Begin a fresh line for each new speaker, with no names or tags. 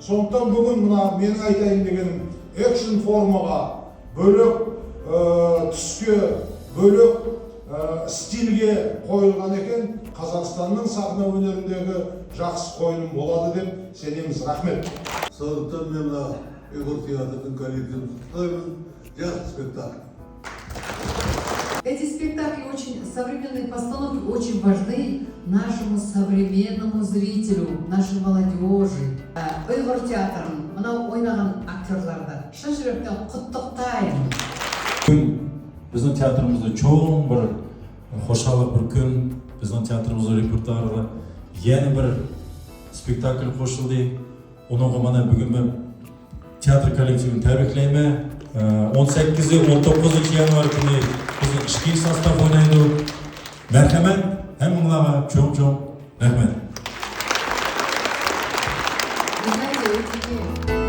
Сондықтан бүгін мына менің айтайын дегенім, экшн формаға бөлек, түске бөлек, стильге қойылған екен. Қазақстанның сахна өнеріндегі жақсы қойылым болады деп сенеміз. Рахмет.
Сондықтан мен мына Ұйғыр театрының коллективін құттықтаймын. Жақсы спектакль.
Эти спектакли очень современные постановки, очень важны нашему современному зрителю, нашей молодежи. Ұйғыр театрын, мынау ойнаған актерларды шын жүректен құттықтаймын.
Бүгін біздің театрымызда чоң бір қошалық бір күн. Біздің театрымызда репертуарға yana bir spektakl qo'shildi. Uningga mana bugun men teatr kollektivini tabriklayman. 18 19 yanvar kuni bizning ikkinchi состав o'ynaydi. Marhamat, hammanglarga cho'ng cho'ng rahmat.
Вы знаете, эти